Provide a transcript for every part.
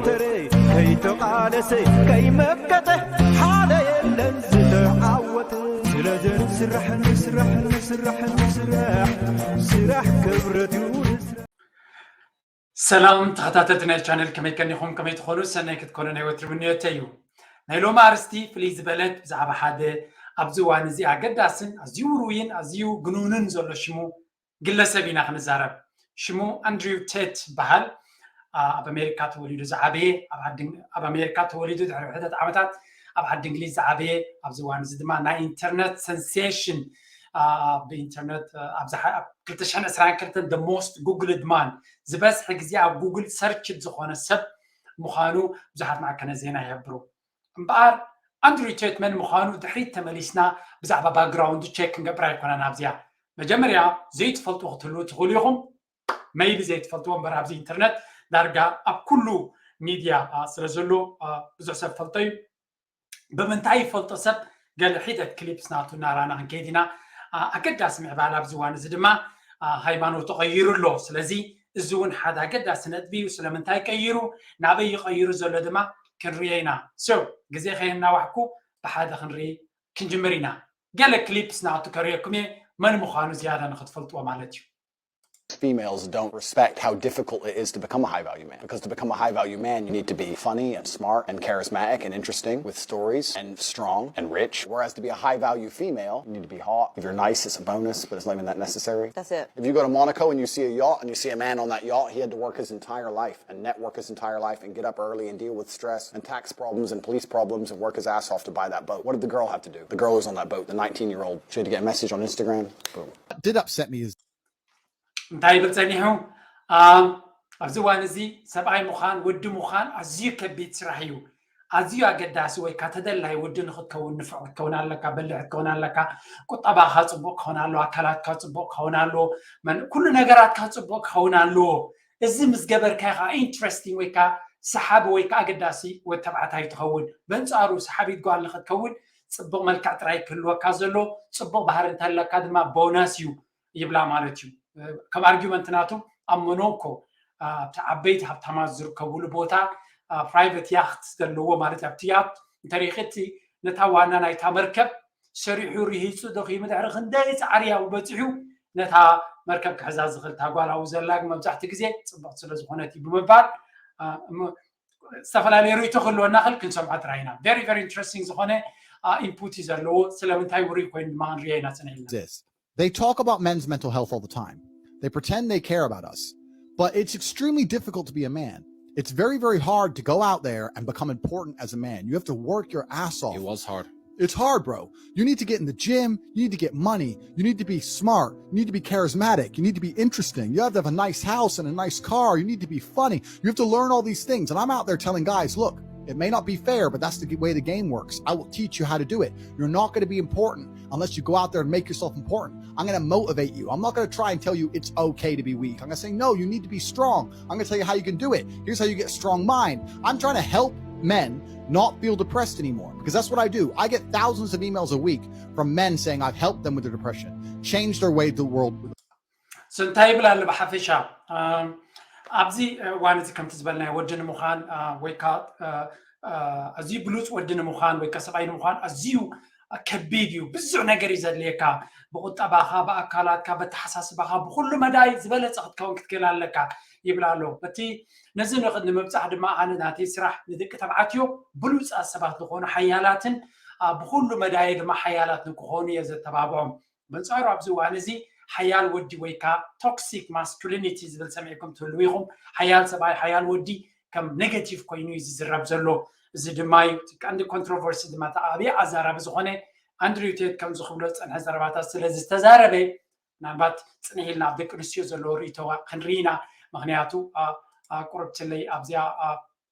ተረ ከይተቓለሰ ከይመከተ ሓደ የለን ዝተዓወተ። ስለዚ ንስራሕ ንስራሕ ንስራሕ ንስራሕ ስራሕ ክብረት እዩ። ሰላም ተኸታተልቲ ናይ ቻነል፣ ከመይ ቀኒኹም? ከመይ ትኾኑ? ሰናይ ክትኮኑ ናይ ወትሪ ምንዮተይ እዩ። ናይ ሎሚ ኣርስቲ ፍልይ ዝበለት ብዛዕባ ሓደ ኣብዚ እዋን እዚ ኣገዳስን ኣዝዩ ውሩይን ኣዝዩ ግኑንን ዘሎ ሽሙ ግለሰብ ኢና ክንዛረብ። ሽሙ ኣንድሪው ቴት ይበሃል። ኣብ ኣሜሪካ ተወሊዱ ዝዓበየ፣ ኣብ ኣሜሪካ ተወሊዱ ድሕሪ ሕደት ዓመታት ኣብ ዓዲ እንግሊዝ ዝዓበየ፣ ኣብዚ እዋን እዚ ድማ ናይ ኢንተርነት ሰንሴሽን፣ ኣብ ኢንተርነት ኣብ 2022 the most googled man፣ ዝበዝሐ ግዜ ኣብ ጉግል ሰርች ዝኾነ ሰብ ምዃኑ ብዙሓት ማዕከነ ዜና ይሕብሩ። እምበኣር ኣንድሪው ቴት መን ምዃኑ ድሕሪት ተመሊስና ብዛዕባ ባክግራውንዱ ቸክ ክንገብር ኣይኮነን። ኣብዚኣ መጀመርያ ዘይትፈልጡ ክትህልዉ ትኽእሉ ኢኹም። መይቢ ዘይትፈልጥዎ እምበር ኣብዚ ኢንተርነት ዳርጋ ኣብ ኩሉ ሚድያ ስለ ዘሎ ብዙሕ ሰብ ፈልጦ እዩ። ብምንታይ ይፈልጦ ሰብ? ገለ ሒደት ክሊፕስ ናቱ እናራና ክንከይድ ኢና። ኣገዳሲ ምዕባል ኣብዚ እዋን እዚ ድማ ሃይማኖቱ ቀይሩ ኣሎ። ስለዚ እዚ እውን ሓደ ኣገዳሲ ነጥቢ እዩ። ስለምንታይ ቀይሩ፣ ናበይ ይቐይሩ ዘሎ ድማ ክንሪኦ ኢና። ሶ ግዜ ከየናዋሕኩ ብሓደ ክንርኢ ክንጅምር ኢና። ገለ ክሊፕስ ናቱ ከርእየኩም እየ፣ መን ምዃኑ ዝያዳ ንክትፈልጥዎ ማለት እዩ። Females don't respect how difficult it is to become a high value man. Because to become a high value man, you need to be funny and smart and charismatic and interesting with stories and strong and rich. Whereas to be a high value female, you need to be hot. If you're nice, it's a bonus, but it's not even that necessary. That's it. If you go to Monaco and you see a yacht and you see a man on that yacht, he had to work his entire life and network his entire life and get up early and deal with stress and tax problems and police problems and work his ass off to buy that boat. What did the girl have to do? The girl was on that boat, the nineteen year old. She had to get a message on Instagram. Boom. Did upset me is እንታይ ይብል ጸኒሑ? ኣብዚ እዋን እዚ ሰብኣይ ምዃን፣ ወዲ ምዃን ኣዝዩ ከቢድ ስራሕ እዩ። ኣዝዩ ኣገዳሲ ወይ ካ ተደላይ ወዲ ንክትከውን፣ ንፉዕ ክትከውን ኣለካ፣ በልሕ ክትከውን ኣለካ፣ ቁጠባካ ጽቡቅ ክኸውን ኣለዎ፣ ኣካላትካ ጽቡቅ ክኸውን ኣለዎ፣ ኩሉ ነገራትካ ጽቡቅ ክኸውን ኣለዎ። እዚ ምስ ገበርካ ኢኻ ኢንትረስቲንግ ወይ ካ ሰሓቢ ወይ ካ ኣገዳሲ ወዲ ተባዕታይ ትኸውን። በንጻሩ ሰሓቢት ጓል ንክትከውን ጽቡቅ መልክዕ ጥራይ ክህልወካ ዘሎ፣ ጽቡቅ ባህሪ እንተለካ ድማ ቦነስ እዩ ይብላ ማለት እዩ። ከም ኣርጊመንት ናቱ ኣብ ሞኖኮ ኣብቲ ዓበይቲ ሃብታማት ዝርከብሉ ቦታ ፕራይቨት ያክት ዘለዎ ማለት ኣብቲ ያት እንተሪኺ እቲ ነታ ዋና ናይታ መርከብ ሰሪሑ ርሂፁ ደኺሙ ድሕሪ ክንደይ ፃዕሪ ያው በፂሑ ነታ መርከብ ክሕዛ ዝኽእል እታ ጓል ኣብኡ ዘላ ግን መብዛሕትኡ ግዜ ፅብቕቲ ስለ ዝኾነት እዩ ብምባል ዝተፈላለዩ ርእይቶ ክህልወና ክል ክንሰምዖ ጥራይ ኢና። ቨሪ ቨሪ ኢንትረስቲንግ ዝኾነ ኢንፑት እዩ ዘለዎ። ስለምንታይ ውሩይ ኮይኑ ድማ ክንሪኦ ኢና ፅንሕ ኢልና። They talk about men's mental health all the time. They pretend they care about us. But it's extremely difficult to be a man. It's very, very hard to go out there and become important as a man. You have to work your ass off. It was hard. It's hard, bro. You need to get in the gym. You need to get money. You need to be smart. You need to be charismatic. You need to be interesting. You have to have a nice house and a nice car. You need to be funny. You have to learn all these things. And I'm out there telling guys, look, it may not be fair, but that's the way the game works. I will teach you how to do it. You're not going to be important unless you go out there and make yourself important. I'm going to motivate you. I'm not going to try and tell you it's okay to be weak. I'm going to say, no, you need to be strong. I'm going to tell you how you can do it. Here's how you get strong mind. I'm trying to help men not feel depressed anymore because that's what I do. I get thousands of emails a week from men saying I've helped them with their depression, changed their way the world. So እንታይ ይብል ኣሎ ብሓፈሻ ኣብዚ እዋን እዚ ከምቲ ዝበልናዮ ወዲ ንምዃን ወይ ካ ኣዝዩ ብሉፅ ወዲ ንምዃን ወይ ካ ሰብኣይ ንምዃን ኣዝዩ ከቢድ እዩ። ብዙሕ ነገር እዩ ዘድልየካ፣ ብቁጠባኻ፣ ብኣካላትካ፣ በተሓሳስባኻ፣ ብኩሉ መዳይ ዝበለፀ ክትከውን ክትክእል ኣለካ ይብል ኣሎ። በቲ ነዚ ንምብፃሕ ድማ ኣነ ናተይ ስራሕ ንደቂ ተባዕትዮ ብሉፃት ሰባት ዝኾኑ ሓያላትን ብኩሉ መዳየ ድማ ሓያላት ንክኾኑ እየ ዘተባብዖም። በንፃሩ ኣብዚ እዋን እዚ ሓያል ወዲ ወይ ካ ቶክሲክ ማስኩሊኒቲ ዝብል ሰሚዕኩም ትህልው ኢኹም። ሓያል ሰብኣይ ሓያል ወዲ ከም ኔጋቲቭ ኮይኑ እዩ ዝዝረብ ዘሎ። እዚ ድማ እዩ እቲ ቀንዲ ኮንትሮቨርሲ ድማ እቲ ዓብዪ ኣዛራቢ ዝኾነ ኣንድሪው ቴት ከም ዝኽብሎ ዝፀንሐ ዘረባታት ስለ ዝተዛረበ ምናልባት ፅንሕ ኢልና ኣብ ደቂ ኣንስትዮ ዘለዎ ርእይቶ ክንርኢ ኢና። ምክንያቱ ቁርብትለይ ኣብዚኣ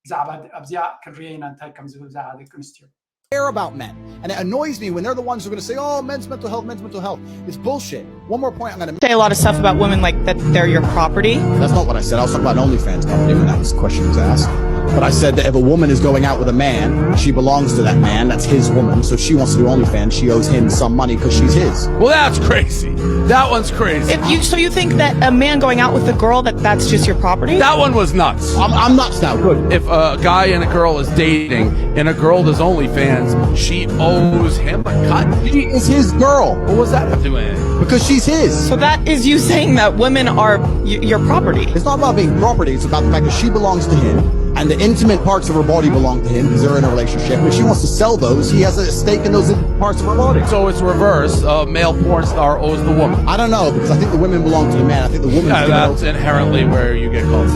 ብዛዕባ ኣብዚኣ ክንሪኦ ኢና እንታይ ከም ዝብል ብዛዕባ ደቂ ኣንስትዮ። Care about men. And it annoys me when they're the ones who are going to say, oh, men's mental health, men's mental health. It's bullshit. One more point I'm going to say a lot of stuff about women like that they're your property. That's not what I said. I was talking about an OnlyFans company when that was, question was asked. But I said that if a woman is going out with a man, she belongs to that man. That's his woman. So if she wants to do OnlyFans, she owes him some money because she's his. Well, that's crazy. That one's crazy. If you so you think that a man going out with a girl that that's just your property? That one was nuts. I'm, I'm nuts now. Good. If a guy and a girl is dating and a girl does OnlyFans, she owes him a cut. She is his girl What was that have to do with it? Because she's his. So that is you saying that women are y- your property. It's not about being property. It's about the fact that she belongs to him, and the intimate parts of her body belong to him because they're in a relationship. If she wants to sell those, he has a stake in those parts of her body. So it's reverse. A male porn star owes the woman. I don't know because I think the women belong to the man. I think the woman's Yeah, given that's over. Inherently where you get called.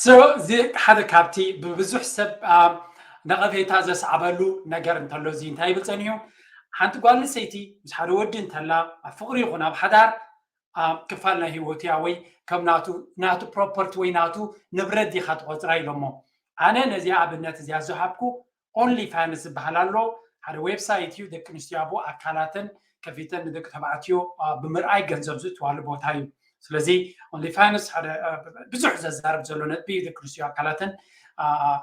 So እዚ ሓደ ካብቲ ብብዙሕ ሰብ ነቐፌታ ዘስዓበሉ ነገር እንተሎ እዚ እንታይ ይብል ጸኒሑ? ሓንቲ ጓል ኣንስተይቲ ምስ ሓደ ወዲ እንተላ ኣብ ፍቕሪ ይኹን ኣብ ሓዳር ክፋል ናይ ሂወት እያ ወይ ከም ናቱ ናቱ ፕሮፐርቲ ወይ ናቱ ንብረት ዲኻ ትቆፅራ ኢሎሞ። ኣነ ነዚኣ ኣብነት እዚኣ ዝሃብኩ ኦንሊ ፋንስ ዝበሃል ኣሎ። ሓደ ዌብሳይት እዩ። ደቂ ኣንስትዮ ኣብኡ ኣካላተን ከፊተን ንደቂ ተባዕትዮ ብምርኣይ ገንዘብ ዝእትዋሉ ቦታ እዩ። ስለዚ ኦንሊ ፋንስ ሓደ ብዙሕ ዘዛርብ ዘሎ ነጥቢ እዩ። ደቂ ኣንስትዮ ኣካላተን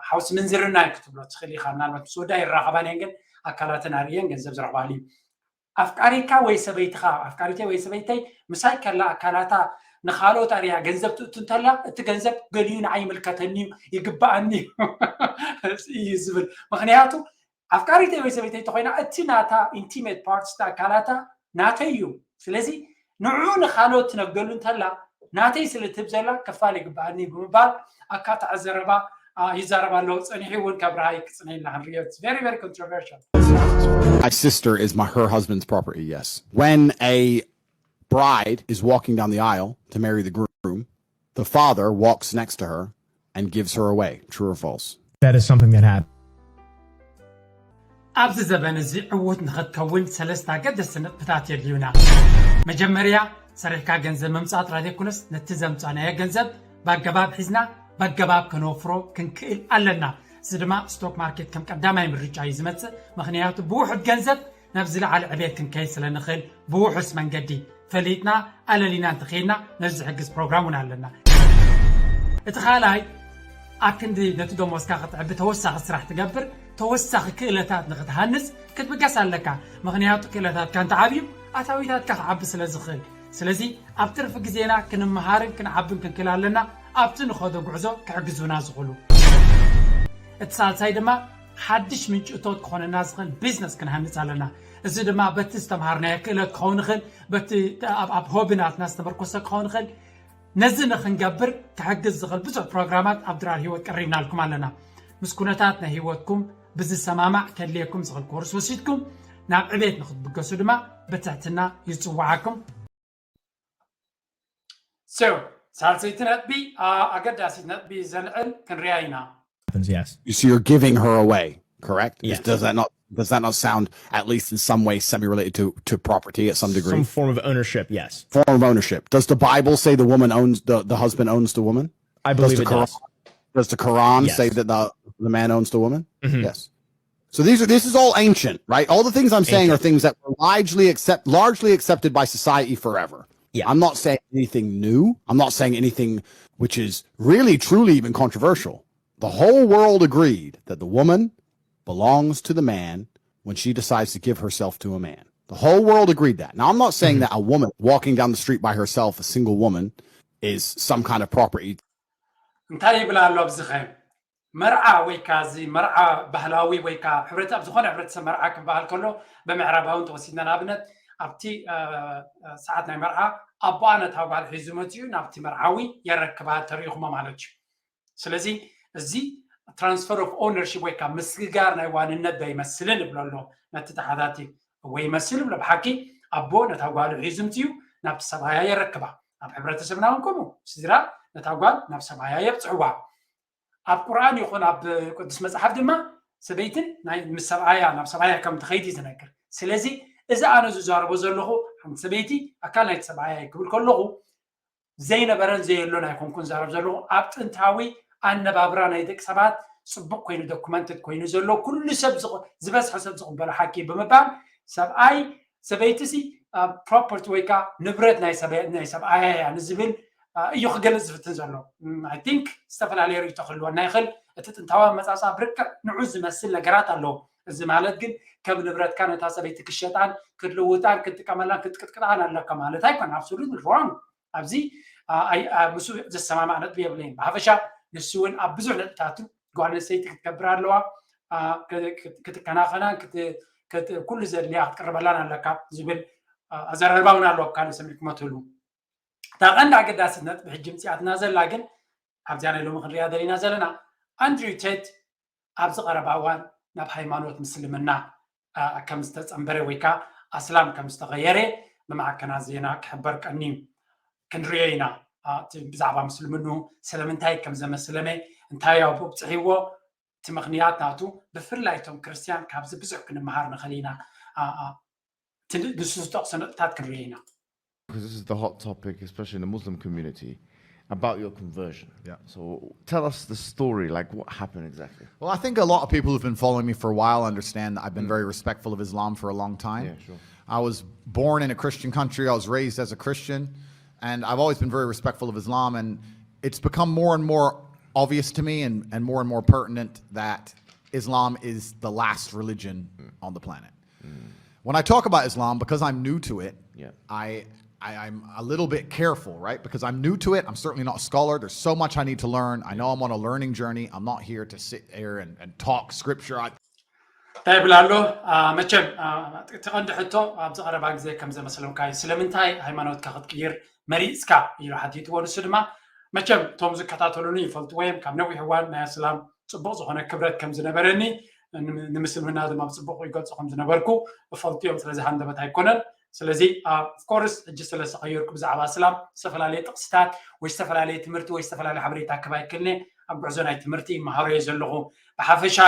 ሓውሲ ምንዝርና እዩ ክትብሎ ትኽእል ኢኻ። ምናልባት ምስ ወዳ ይራኸባን እየን ግን ኣካላተን ኣርእየን ገንዘብ ዝረኽባሉ እዩ። ኣፍቃሪካ ወይ ሰበይትኻ ኣፍቃሪተይ ወይ ሰበይተይ ምሳይ ከላ ኣካላታ ንኻልኦት ኣርያ ገንዘብ ትእቱ እንተላ እቲ ገንዘብ ገሊኡ ንዓይ ይምልከተኒ እዩ ይግበኣኒ እዩ እዩ ዝብል። ምክንያቱ ኣፍቃሪተይ ወይ ሰበይተይ እንተኮይና እቲ ናታ ኢንቲሜት ፓርትስ ኣካላታ ናተይ እዩ። ስለዚ ንዑ ንካልኦት ትነግደሉ እንተላ ናተይ ስለ ትህብ ዘላ ክፋል ይግበኣኒ እዩ ብምባል ኣካታዒ ዘረባ ይዛረብ ኣሎ። ፀኒሑ እውን ከብርሃ ክፅነ ኢልና ክንሪኦ very very controversial። My sister is my her husband's property, yes. When a bride is walking down the aisle to marry the groom, the father walks next to her and gives her away. True or false? That is something that happened. ኣብዚ ዘበን እዚ ዕዉት ንኽትከውን ሰለስተ ኣገደስቲ ነጥብታት የድልዩና። መጀመርያ ሰሪሕካ ገንዘብ ምምፃእ ጥራይ ዘይኮነስ ነቲ ዘምፃእናዮ ገንዘብ ብኣገባብ ሒዝና ብኣገባብ ከነወፍሮ ክንክእል ኣለና። እዚ ድማ ስቶክ ማርኬት ከም ቀዳማይ ምርጫ እዩ ዝመፅእ። ምክንያቱ ብውሑድ ገንዘብ ናብ ዝለዓለ ዕቤት ክንከይድ ስለ ንኽእል ብውሑስ መንገዲ ፈሊጥና ኣለሊና እንተኸይድና ነዚ ዝሕግዝ ፕሮግራም እውን ኣለና። እቲ ካልኣይ ኣብ ክንዲ ነቲ ደሞዝካ ክትዕቢ ተወሳኺ ስራሕ ትገብር ተወሳኺ ክእለታት ንክትሃንፅ ክትብገስ ኣለካ። ምክንያቱ ክእለታትካ እንተዓብዩ ኣታዊታትካ ክዓቢ ስለ ዝኽእል። ስለዚ ኣብ ትርፊ ግዜና ክንመሃርን ክንዓብን ክንክእል ኣለና ኣብቲ ንኸዶ ጉዕዞ ክሕግዙና ዝኽእሉ። እቲ ሳልሳይ ድማ ሓድሽ ምንጪ እቶት ክኾነና ዝኽእል ቢዝነስ ክንሃንፅ ኣለና። እዚ ድማ በቲ ዝተምሃርናዮ ክእለት ክኸውን ይኽእል፣ በቲ ኣብ ሆቢ ናትና ዝተመርኮሰ ክኸውን ይኽእል። ነዚ ንክንገብር ክሕግዝ ዝኽእል ብዙሕ ፕሮግራማት ኣብ ድራር ህይወት ቀሪብናልኩም ኣለና። ምስ ኩነታት ናይ ህይወትኩም ብዝሰማማዕ ከድልየኩም ዝኽእል ኮርስ ወሲድኩም ናብ ዕቤት ንክትብገሱ ድማ ብትሕትና ይፅውዓኩም። So ሳልሰይቲ ነጥቢ ኣገዳሲት ነጥቢ ዘልዕል ክንሪያ ኢና። Happens, yes. So you're giving her away, correct? Is- Yes. Does that not does that not sound at least in some way semi-related to to property at some degree? Some form of ownership, yes. Form of ownership. Does the Bible say the woman owns the the husband owns the woman? I Does believe the it Quran does. Does the Quran Yes. say that the the man owns the woman? Mhm. Yes. So these are this is all ancient, right? All the things I'm saying are Ancient. things that were largely accept largely accepted by society forever. Yeah. I'm not saying anything new. I'm not saying anything which is really truly even controversial. The whole world agreed that the woman belongs to the man when she decides to give herself to a man. The whole world agreed that. Now, I'm not saying that a woman walking down the street by herself, a single woman, is some kind of property. እንታይ ይብል ኣሎ ኣብዚ ኸ? መርዓ ወይ ከዓ እዚ መርዓ ባህላዊ ወይ ከዓ ሕብረት ኣብ ዝኾነ ሕብረተሰብ መርዓ ክበሃል ከሎ ብምዕራባዊ እንተወሲድና ንኣብነት ኣብቲ ሰዓት ናይ መርዓ ኣቦኣ ነታ ጓል ሒዙ መፅኡ ናብቲ መርዓዊ የረክባ ተሪኢኹሞ ማለት እዩ። ስለዚ እዚ transfer of ownership ወይ ከዓ ምስግጋር ናይ ዋንነት ዶ ኣይመስልን ይብሎ ኣሎ ነቲ ተሓታቲ። እወ ይመስል ይብሎ። ብሓቂ ኣቦ ነታ ጓሉ ሒዙ ምፅኡ ናብቲ ሰብኣያ የረክባ። ኣብ ሕብረተሰብና እውን ከምኡ ስድራ ነታ ጓል ናብ ሰብኣያ የብፅሕዋ። ኣብ ቁርኣን ይኹን ኣብ ቅዱስ መፅሓፍ ድማ ሰበይትን ናይ ምስ ሰብኣያ ናብ ሰብኣያ ከም ትኸይድ እዩ ዝነግር። ስለዚ እዚ ኣነ ዝዛረቦ ዘለኹ ሓንቲ ሰበይቲ ኣካል ናይቲ ሰብኣያ እዩ ክብል ከለኹ ዘይነበረን ዘየሎን ኣይኮንኩን ዛረብ ዘለኹ ኣብ ጥንታዊ ኣነባብራ ናይ ደቂ ሰባት ፅቡቅ ኮይኑ ዶኩመንትድ ኮይኑ ዘሎ ኩሉ ሰብ ዝበዝሐ ሰብ ዝቕበሎ ሓቂ ብምባል ሰብኣይ ሰበይቲ ሲ ፕሮፐርቲ ወይ ከዓ ንብረት ናይ ሰብኣያ እያ ንዝብል እዩ ክገልፅ ዝፍትን ዘሎ። I think ዝተፈላለየ ርእይቶ ክህልወና ይኽእል። እቲ ጥንታዊ ኣመጻጽኣ ብርክዕ ንዑ ዝመስል ነገራት ኣለዎ። እዚ ማለት ግን ከም ንብረትካ ነታ ሰበይቲ ክሸጣን ክትልውጣን ክትጥቀመላን ክትቅጥቅጣን ኣለካ ማለት ኣይኮን። Absolutely wrong። ኣብዚ ምስ ዘሰማማዕ ነጥቢ የብለይን። ብሓፈሻ ንሱ እውን ኣብ ብዙሕ ነጥብታቱ ጓል ኣንስተይቲ ክትከብር ኣለዋ፣ ክትከናኸናን ኩሉ ዘድልያ ክትቅርበላን ኣለካ ዝብል ኣዘራርባ እውን ኣለዋ። ካልእ ሰሚዕኩሞ ትህሉ። እታ ቀንዲ ኣገዳሲት ነጥቢ ሕጂ ምፅኣትና ዘላ ግን ኣብዚኣ ናይ ሎሚ ክንሪኣ ደሊና ዘለና ኣንድሪው ቴት ኣብዚ ቀረባ እዋን ናብ ሃይማኖት ምስልምና ከም ዝተፀንበረ ወይ ከዓ ኣስላም ከም ዝተቐየረ ብማዕከናት ዜና ክሕበር ቀንዩ። ክንሪኦ ኢና ብዛዕባ ምስልምኑ ስለምንታይ ከም ዘመስለመ እንታይ ኣብፅሒዎ እቲ ምኽንያት ናቱ ብፍላይ እቶም ክርስትያን ካብዚ ብዙሕ ክንመሃር ንኽእል ኢና። ንሱ ዝጠቕሶ ነጥብታት ክንሪኦ ኢና። Because this is the hot topic, especially in the Muslim community, about your conversion. Yeah. So tell us the story, like what happened exactly? Well, I think a lot of people who've been following me for a while understand that I've been mm. very respectful of Islam for a long time. Yeah, sure. I was born in a Christian country. I was raised as a Christian, and I've always been very respectful of Islam. And it's become more and more obvious to me, and, and more and more pertinent that Islam is the last religion mm. on the planet. Mm. When I talk about Islam, because I'm new to it, yeah. I I, am a little bit careful, right? Because I'm new to it. I'm certainly not a scholar. There's so much I need to learn. I know I'm on a learning journey. I'm not here to sit here and, and talk scripture. I, እንታይ ይብል ኣሎ? መቸም እቲ ቀንዲ ሕቶ ኣብዚ ቀረባ ግዜ ከም ዘመስለምካ እዩ። ስለምንታይ ሃይማኖትካ ክትቅይር መሪፅካ ኢሉ ሓቲትዎ። ንሱ ድማ መቸም እቶም ዝከታተሉኒ ይፈልጥዎ እዮም። ካብ ነዊሕ እዋን ናይ ኣስላም ፅቡቕ ዝኾነ ክብረት ከም ዝነበረኒ ንምስልምና ድማ ብፅቡቕ ይገልፆ ከም ዝነበርኩ ይፈልጡ እዮም። ስለዚ ሃንደበት ኣይኮነን። ስለዚ ኦፍኮርስ ሕጂ ስለ ዝተቐየርኩ ብዛዕባ እስላም ዝተፈላለየ ጥቕስታት ወይ ዝተፈላለየ ትምህርቲ ወይ ዝተፈላለየ ሓበሬታ ክህብ ኣይክእልን። ኣብ ጉዕዞ ናይ ትምህርቲ ይመሃሮ እየ ዘለኹ። ብሓፈሻ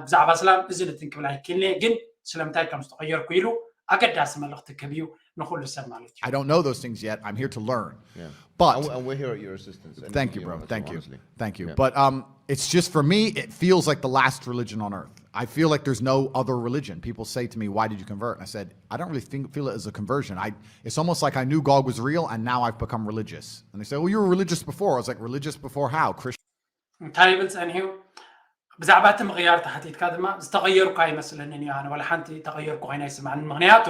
ብዛዕባ እስላም እዚ ንትን ክብል ኣይክእልን እየ፣ ግን ስለምንታይ ከም ዝተቐየርኩ ኢሉ ኣገዳሲ መልእኽቲ ክህብ እዩ ንኹሉ ሰብ ማለት እዩ። I don't know those things yet. I'm here to learn. Yeah. But and, we, and we're here at your assistance. Thank you, bro. Thank you. Thank you. Yeah. But um, it's just for me, it feels like the last religion on earth. I feel like there's no other religion. People say to me, "Why did you convert?" And I said, "I don't really think, feel it as a conversion. I, it's almost like I knew God was real, and now I've become religious." And they say, "Well, you were religious before." I was like, "Religious before how?" Christian. እንታይ ይብል ጸኒሑ? ብዛዕባ እቲ ምቕያር ተሓቲትካ ድማ ዝተቐየርኩ ኣይመስለንን እዩ። ኣነ ዋላ ሓንቲ ተቐየርኩ ኮይና ኣይስምዓንን። ምኽንያቱ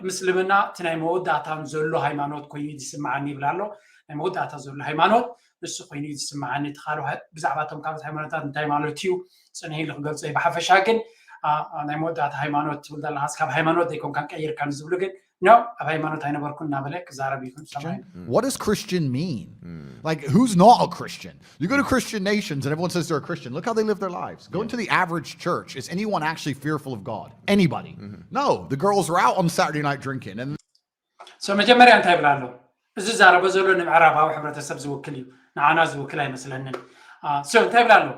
ምስልምና እቲ ናይ መወዳእታን ዘሎ ሃይማኖት ኮይኑ እዩ ዝስምዓኒ ይብል ኣሎ። ናይ መወዳእታ ዘሎ ሃይማኖት ንሱ ኮይኑ እዩ ዝስምዓኒ። እቲ ካልእ ብዛዕባ እቶም ካልኦት ሃይማኖታት እንታይ ማለት እዩ ጽንሕ ኢሉ ክገልጾ እዩ። ብሓፈሻ ግን ናይ መወዳእታ ሃይማኖት ትብል ዘለኻስ ካብ ሃይማኖት ዘይኮንካ ቀይርካ ንዝብሉ ግን no፣ ኣብ ሃይማኖት ኣይነበርኩን እናበለ ክዛረብ ይኹን ሰማይ። What does Christian mean? Like, who's not a Christian? You go to Christian nations and everyone says they're a Christian. Look how they live their lives. Go into the average church. Is anyone actually fearful of God? Anybody? No. The girls are out on Saturday night drinking. And so መጀመርያ እንታይ ይብላ ኣሎ? እዚ ዛረበ ዘሎ ንምዕራባዊ ሕብረተሰብ ዝውክል እዩ፣ ንዓና ዝውክል ኣይመስለንን። So እንታይ ይብላ ኣሎ?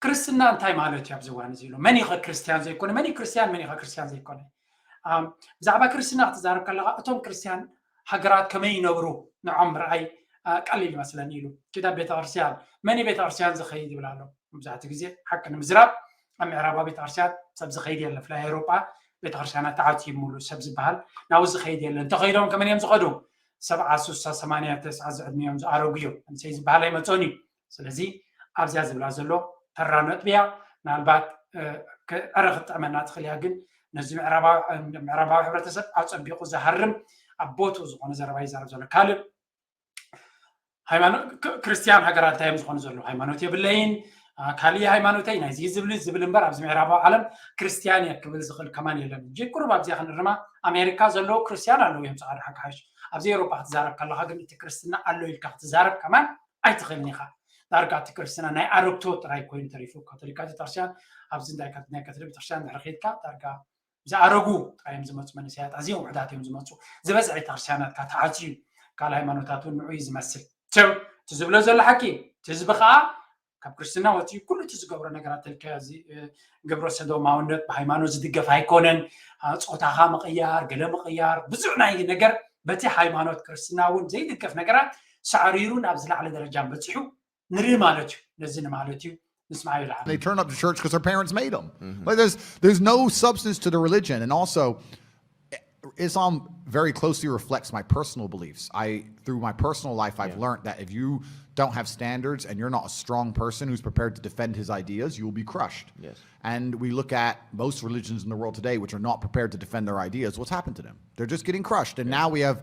ክርስትና እንታይ ማለት እዩ ኣብዚ እዋን እዚ ኢሉ? መን እዩ ክርስትያን ዘይኮነ? መን እዩ ክርስትያን? መን እዩ ክርስትያን ዘይኮነ? ብዛዕባ ክርስትና ክትዛረብ ከለካ እቶም ክርስትያን ሃገራት ከመይ ይነብሩ ንዖም ምርኣይ ቀሊል ይመስለኒ ኢሉ። ኪዳ ቤተክርስትያን መን እዩ ቤተክርስትያን ዝኸይድ ይብል ኣሎ። መብዛሕትኡ ግዜ ሓቂ ንምዝራብ ኣብ ምዕራባዊ ቤተክርስትያን ሰብ ዝኸይድ የለን። ብፍላይ ኤውሮጳ ቤተክርስትያናት ተዓፅዩ ሙሉ ሰብ ዝበሃል ናብኡ ዝኸይድ የለን። እንተኸይዶም ከመን እዮም ዝኸዱ? ሰብዓ፣ ሱሳ፣ ሰማንያ፣ ተስዓ ዝዕድሚኦም ዝኣረጉ እዮም። መንእሰይ ዝበሃል ኣይመፅኦን እዩ። ስለዚ ኣብዚኣ ዝብላ ዘሎ ተራ ነጥቢ እያ። ምናልባት ዕረ ክትጥዕመና ትኽእል እያ፣ ግን ነዚ ምዕራባዊ ሕብረተሰብ ኣፀቢቑ ዝሃርም ኣብ ቦትኡ ዝኾነ ዘረባ ይዛረብ ዘሎ። ካልእ ክርስትያን ሃገራት እንታይ እዮም ዝኾኑ ዘለዉ? ሃይማኖት የብለይን፣ ካልእ ሃይማኖተይ ናይዚ ዝብል ዝብል እምበር ኣብዚ ምዕራባዊ ዓለም ክርስትያን እየ ክብል ዝኽእል ከማን የለን። እጂ ቁሩብ ኣብዚኣ ክንርማ ኣሜሪካ ዘለዉ ክርስትያን ኣለዉ እዮም ፃዕሪ ሓካሓሽ። ኣብዚ ኤውሮፓ ክትዛረብ ከለኻ ግን እቲ ክርስትና ኣሎ ኢልካ ክትዛረብ ከማን ኣይትኽእልን ኢኻ። ዳርጋ እቲ ክርስትና ናይ ኣረግቶ ጥራይ ኮይኑ ተሪፉ። ካቶሊካት ቤተክርስትያን ኣብዚ ናይ ካቶሊክ ቤተክርስትያን ድሕሪ ከይድካ ዳርጋ ዝኣረጉ ጥራይ እዮም ዝመፁ መንእሰያት፣ ኣዝዮም ውሑዳት እዮም ዝመፁ። ዝበዝሐ ቤተክርስትያናት ከዓ ተዓፅዩ ካልእ ሃይማኖታት እውን ንዑ እዩ ዝመስል። እቲ ዝብሎ ዘሎ ሓቂ እቲ ህዝቢ ከዓ ካብ ክርስትና ወፂኡ ኩሉ እቲ ዝገብሮ ነገራት ተልከ ግብረ ሰዶማውነት ብሃይማኖት ዝድገፍ ኣይኮነን። ፆታኻ ምቕያር፣ ገለ ምቕያር፣ ብዙሕ ናይ ነገር በቲ ሃይማኖት ክርስትና እውን ዘይድገፍ ነገራት ሳዕሪሩ ናብ ዝለዓለ ደረጃ በፂሑ ንርኢ ማለት እዩ። ነዚ ንማለት እዩ። ንስማዕ ይልዓል። They turn up to church because their parents made them. Like there's there's no substance to the religion, and also Islam very closely reflects my personal beliefs. I, through my personal life, I've Yeah. learned that if you don't have standards and you're not a strong person who's prepared to defend his ideas, you will be crushed. Yes. And we look at most religions in the world today, which are not prepared to defend their ideas. What's happened to them? They're just getting crushed. And now we have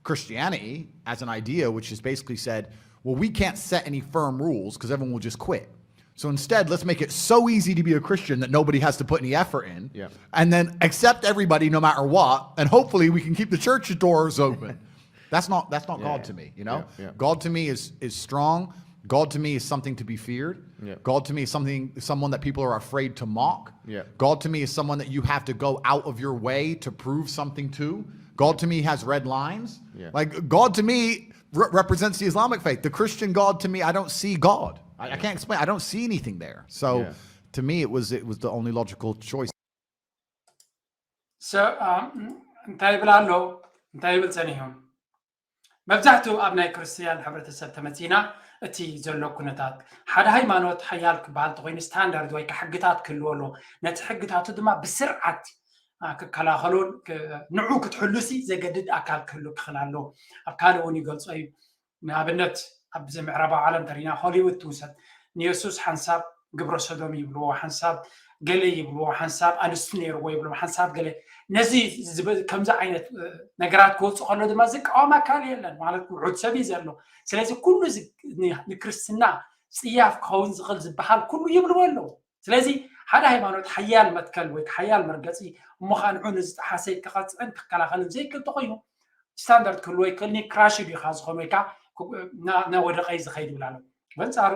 Christianity as an idea, which has basically said, well, we can't set any firm rules because everyone will just quit. So instead, let's make it so easy to be a Christian that nobody has to put any effort in, Yeah. and then accept everybody no matter what, and hopefully we can keep the church doors open. That's not that's not God Yeah. To me, you know. Yeah, yeah. God to me is is strong. God to me is something to be feared. Yeah. God to me is something someone that people are afraid to mock. Yeah. God to me is someone that you have to go out of your way to prove something to. God to me has red lines. Yeah. Like God to me re- represents the Islamic faith. The Christian God to me, I don't see God. I, I can't explain. I don't see anything there. So Yeah. To me, it was it was the only logical choice. So, um, እንታይ ይብል ኣሎ? እንታይ ይብል ጸኒሑ? መብዛሕትኡ ኣብ ናይ ክርስትያን ሕብረተሰብ ተመጺና፣ እቲ ዘሎ ኩነታት፣ ሓደ ሃይማኖት ሓያል ክበሃል እንተኮይኑ፣ ስታንዳርድ ወይ ከዓ ሕግታት ክህልዎ ኣሎ። ነቲ ሕግታቱ ድማ ብስርዓት ክከላኸሉን ንዑ ክትሕሉሲ ዘገድድ ኣካል ክህሉ ክኽእል ኣሎ። ኣብ ካልእ እውን ይገልጾ እዩ። ንኣብነት ኣብዚ ምዕራባዊ ዓለም ተሪና ሆሊውድ ትውሰድ፣ ንየሱስ ሓንሳብ ግብረ ሰዶም ይብልዎ፣ ሓንሳብ ገለ ይብልዎ፣ ሓንሳብ ኣንስቲ ነይርዎ ይብልዎ፣ ሓንሳብ ገለ። ነዚ ከምዚ ዓይነት ነገራት ክወፁ ከሎ ድማ ዝቃወም ኣካል የለን ማለት ውሑድ ሰብ እዩ ዘሎ። ስለዚ ኩሉ ንክርስትና ፅያፍ ክኸውን ዝኽእል ዝበሃል ኩሉ ይብልዎ ኣለዉ። ስለዚ ሓደ ሃይማኖት ሓያል መትከል ወይ ሓያል መርገፂ እሞ ከዓ ንዑ ንዝጠሓሰ ክቐፅዕን ክከላኸልን ዘይክእል ተኮይኑ ስታንዳርድ ክህልዎ ይክእል፣ ክራሽድ ኢኻ ዝኾን ወይ ከዓ ናወደቀይ ዝኸይድ ይብል ኣሎ። በንፃሩ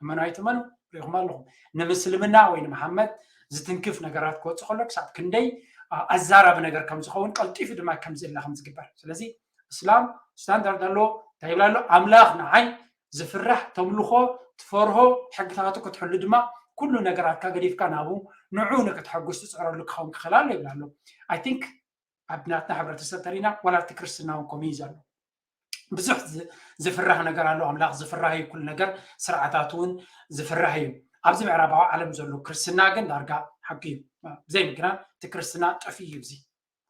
እመኑ ኣይትመኑ ሪኢኹም ኣለኹም። ንምስልምና ወይ ንመሓመድ ዝትንክፍ ነገራት ክወፅእ ከሎ ክሳብ ክንደይ ኣዛራቢ ነገር ከም ዝኸውን ቀልጢፉ ድማ ከም ዝእለ ከም ዝግበር። ስለዚ እስላም ስታንዳርድ ኣለዎ። እንታይ ይብል ኣሎ? ኣምላኽ ንዓይ ዝፍራሕ ተምልኾ ትፈርሆ ሕግታቱ ክትሕሉ ድማ ኩሉ ነገራትካ ገዲፍካ ናብኡ ንዑ ንክትሐጉስ ትፅዕረሉ ክኸውን ክኽእል ኣሎ ይብል ኣሎ። ኣይ ቲንክ ኣብ ናትና ሕብረተሰብ ተሪና ዋላ እቲ ክርስትና እውን ከምኡ እዩ ዘሎ። ብዙሕ ዝፍራህ ነገር ኣሎ። ኣምላኽ ዝፍራህ እዩ፣ ኩሉ ነገር ስርዓታት እውን ዝፍራህ እዩ። ኣብዚ ምዕራባዊ ዓለም ዘሎ ክርስትና ግን ዳርጋ ሓቂ እዩ። ብዘይ ምግናን እቲ ክርስትና ጠፊ እዩ። እዚ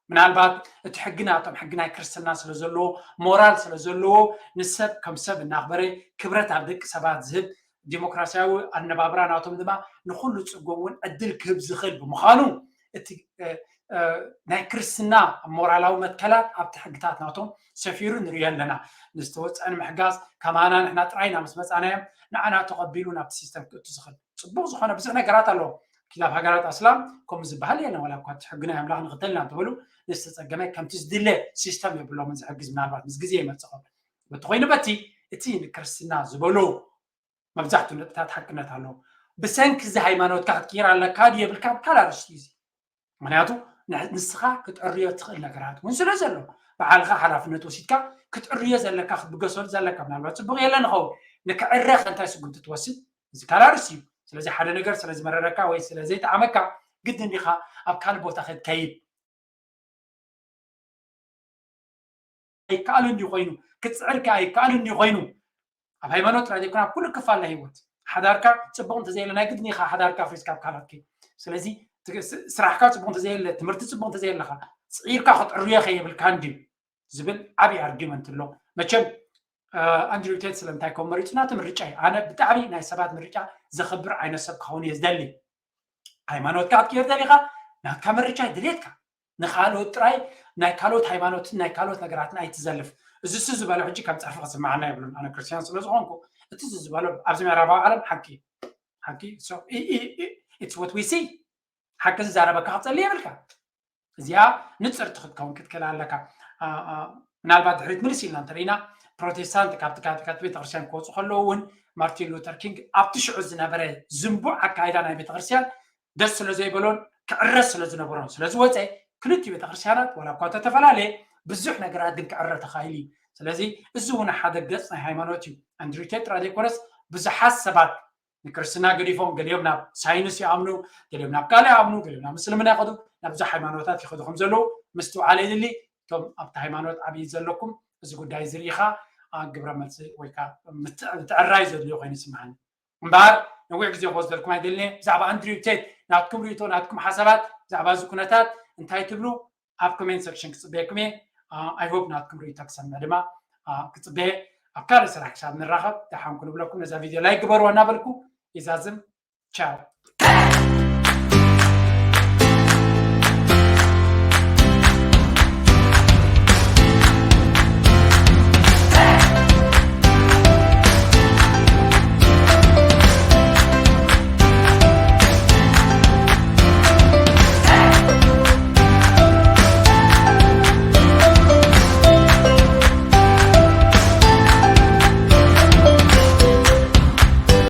ምናልባት እቲ ሕጊ ናቶም ሕጊ ናይ ክርስትና ስለ ዘለዎ ሞራል ስለ ዘለዎ ንሰብ ከም ሰብ እናኽበረ ክብረት ኣብ ደቂ ሰባት ዝህብ ዲሞክራሲያዊ ኣነባብራ ናቶም ድማ ንኩሉ ፅጉም እውን ዕድል ክህብ ዝኽእል ብምዃኑ እቲ ናይ ክርስትና ሞራላዊ መትከላት ኣብቲ ሕግታት ናቶም ሰፊሩ ንሪኦ ኣለና። ንዝተወፀዐ ንምሕጋዝ ከማና ንሕና ጥራይና ምስ መፃናዮም ንዓና ተቐቢሉ ናብቲ ሲስተም ክእቱ ዝኽእል ፅቡቕ ዝኾነ ብዙሕ ነገራት ኣለዎ። ኪላብ ሃገራት ኣስላም ከምኡ ዝበሃል የለን። ዋላ እኳ እቲ ሕጊ ናይ ኣምላኽ ንኽተል ኢና እንተበሉ ንዝተፀገመ ከምቲ ዝድለ ሲስተም የብሎምን ዝሕግዝ ምናልባት ምስ ግዜ ይመፅእ ኸውን። በቲ ኮይኑ በቲ እቲ ንክርስትና ዝበሎ መብዛሕትኡ ነጥብታት ሓቅነት ኣለዎ። ብሰንኪ እዚ ሃይማኖትካ ክትቅይር ኣለካ ድዩ የብልካ ካልእ ኣርእስቲ እዩ። ምክንያቱ ንስኻ ክትዕርዮ ትኽእል ነገራት እውን ስለ ዘሎ ባዕልኻ ሓላፍነት ወሲድካ ክትዕርዮ ዘለካ ክትብገሰሉ ዘለካ ምናልባት ፅቡቅ የለን ይኸውን። ንክዕረ ከ እንታይ ስጉምቲ ትወስድ እዚ ካልእ ኣርእስቲ እዩ። ስለዚ ሓደ ነገር ስለ ዝመረረካ ወይ ስለ ዘይጠዓመካ ግድን ዲኻ ኣብ ካልእ ቦታ ክትከይድ ኣይከኣልን ድዩ ኮይኑ ክትፅዕር ከ ኣይከኣልን ድዩ ኮይኑ ኣብ ሃይማኖት ጥራይ ዘይኮነ ኣብ ኩሉ ክፋል ናይ ህይወት ሓዳርካ ፅቡቅ እንተዘየለ ናይ ግድን ኢኻ ሓዳርካ ኣፍሪስካ ኣብ ካልኣት ከይድ። ስለዚ ስራሕካ ፅቡቅ እንተዘየለ ትምህርቲ ፅቡቅ እንተዘየለካ ፅዒርካ ክትዕርዮ ከ የብልካን ድዩ ዝብል ዓብዪ ኣርጊመንት ኣሎ። መቸም ኣንድሪው ቴድ ስለምንታይ ከም መሪፁ ናቲ ምርጫ እዩ። ኣነ ብጣዕሚ ናይ ሰባት ምርጫ ዘኽብር ዓይነት ሰብ ክኸውን እየ ዝደሊ። ሃይማኖትካ ክትቅይር ደሊኻ ናትካ ምርጫ እዩ ድሌትካ። ንኻልኦት ጥራይ ናይ ካልኦት ሃይማኖትን ናይ ካልኦት ነገራትን ኣይትዘልፍ። እዚ ሱ ዝበሎ ሕጂ ከም ፀርፊ ክስምዓና የብሉን። ኣነ ክርስትያን ስለ ዝኾንኩ እቲ ሱ ዝበሎ ኣብዚ ምዕራባዊ ዓለም ሓቂ ሓቂ it's what we see ሓቂ ዝዛረበካ ክፀሊ የብልካ። እዚኣ ንፅርቲ ክትከውን ክትክእል ኣለካ። ምናልባት ድሕሪት ምልስ ኢልና እንተሪኢና ፕሮቴስታንት ካብቲ ካቶሊካት ቤተክርስትያን ክወፁ ከለዉ እውን ማርቲን ሉተር ኪንግ ኣብቲ ሽዑ ዝነበረ ዝንቡዕ ኣካይዳ ናይ ቤተክርስትያን ደስ ስለ ዘይበሎን ክዕረስ ስለ ዝነበሮን ስለ ዝወፀ ክልቲኡ ቤተክርስትያናት ዋላ እኳ ተፈላለየ ብዙሕ ነገራት ግን ክዕረ ተኻኢሉ እዩ። ስለዚ እዚ እውን ሓደ ገፅ ናይ ሃይማኖት እዩ። ኣንድሪው ቴድ ጥራይ ዘይኮነስ ብዙሓት ሰባት ንክርስትና ገዲፎም ገሊኦም ናብ ሳይንስ ይኣምኑ፣ ገሊኦም ናብ ካልእ ይኣምኑ፣ ገሊኦም ናብ ምስልምና ይኸዱ፣ ናብ ብዙሕ ሃይማኖታት ይኸዱ ከም ዘለዉ ምስትውዓል የድሊ። እቶም ኣብቲ ሃይማኖት ዓብዪ ዘለኩም እዚ ጉዳይ እዚ ርኢኻ ግብረ መልሲ ወይ ከዓ ምትዕርራይ ዘድልዮ ኮይኑ ይስምዓኒ። እምበኣር ነዊሕ ግዜ ክወስደልኩም ኣይደልየ። ብዛዕባ ኣንድሪው ቴድ ናትኩም ርእይቶ ናትኩም ሓሳባት ብዛዕባ እዚ ኩነታት እንታይ ትብሉ? ኣብ comment section ክፅበየኩም እየ። I hope ናትኩም ርእይቶ ክሰምዕ ድማ ክፅበየ። ኣብ ካልእ ስራሕ ክሳብ ንራኸብ ደሓን ኩኑ ብለኩም፣ ነዛ ቪድዮ like ግበርዋ እናበልኩ ይዛዝም። ቻው።